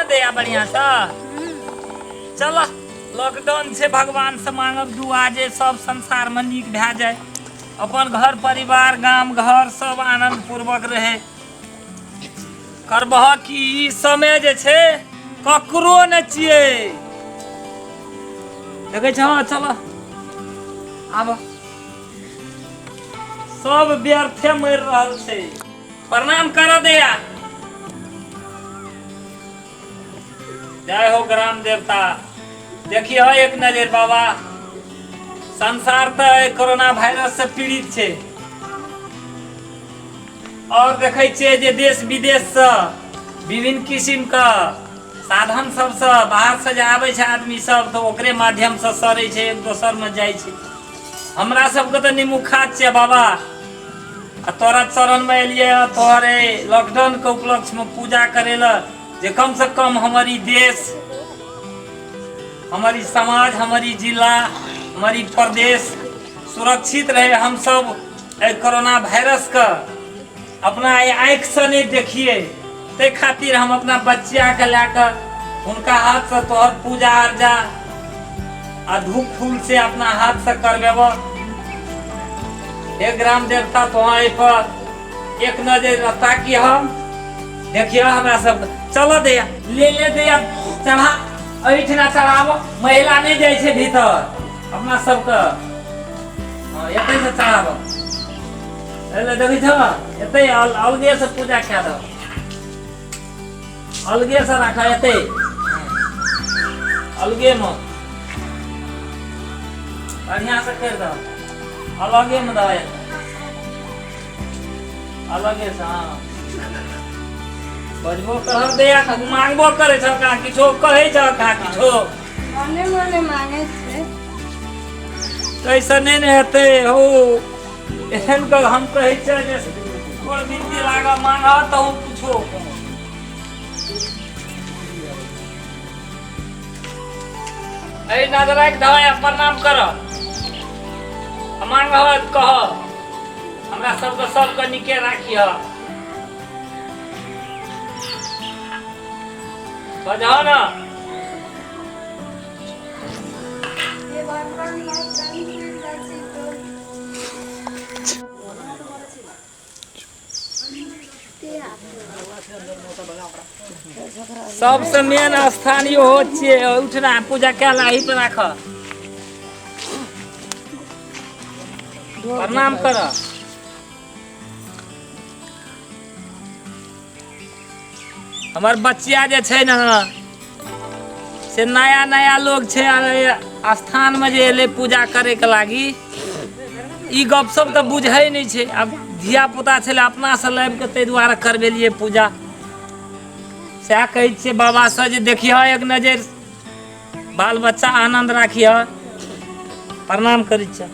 ने दैया बढ़िआँसँ। चल, लॉकडाउन छै, भगवान से मांगब दुआ जे सब संसारमे नीक भए जाय, अपन घर परिवार गाम घर सब आनंद पूर्वक रहे। करबह कि ई समय जे छै ककरो नहि छियै। देखै छह? चल आब, सब व्यर्थे मरि रहल छै। प्रणाम कर दया। जय हो ग्राम देवता। देखिए एक नजर बाबा, संसार तऽ कोरोना वायरस से पीड़ित छै और देखै छियै जे देश विदेशसँ विभिन्न किसिमके साधन सबसँ बाहरसँ जे आबै छै आदमी सब, तऽ ओकरे माध्यमसँ सड़ै छै, एक दोसरमे जाइ छै। हमरा सबके तऽ निमुखा छियै बाबा, आ तोरा चरणमे एलियै हँ तोहर एहि लॉकडाउनके उपलक्ष्यमे पूजा करै लए, जे कमसँ कम हमर ई देश, हमर ई समाज, हमर ई जिला, हमर ई प्रदेश सुरक्षित रहे। हमसब एहि कोरोना वायरसके अपना एहि आँखिसँ नहि देखिए, ताहि खातिर हम अपना बच्चियाके लए कऽ हुनका हाथसँ तोहर पूजा अर्जा आ धूप फूल से अपना हाथसँ करबेबह। हे ग्राम देवता, तोहाँ एहि पर एक नजर ताकि हम देखिए हमरा सब। चल दे, ले ले दे, चढ़ा एहिठिना चढ़ाबो। महिला नहि जाइ छै भीतर अपना सबके। हँ, एतै से चढ़ाबो। एले देखै छ, एतै अलगे से पूजा कए दो, अलगे से राख, एतै अलगे मे बढ़िया से कर दो, अलगे मे दो, अलगे से। हाँ, बजबो करब दया, मांगबो करै छ का? किछो कहै छ का किछो? मने मने मांगे छै। तैसे नहि ने हेतै हौ। एहन के हम कहै छियै जे गोड़ बिनती लागऽ, मांगह तऽ ओ पूछो। एहि नजर राखि दऽ, प्रणाम कर, मांगह, कह हमरा सबके सबके नीके राखिह। बजह ने। हे भगवान, लॉकडाउन खुलि जाइ छै तो। सबसे मेन स्थान इहो छियै। उठना, पूजा कए ला, एहि पर राख, प्रणाम कर। हमर बच्चिया जे छै ने, से नया नया लोग छै स्थानमे जे एलै पूजा करैके लागी, ई गपशप तऽ बुझै नहि छै। आब धिया पुता छलै, अपनासँ लाबि कऽ ताहि दुआरे करबेलियै पूजा। सएह कहै छियै बाबासँ जे देखिह एक नजरि, बाल बच्चा आनन्द राखिह। प्रणाम करै छियै।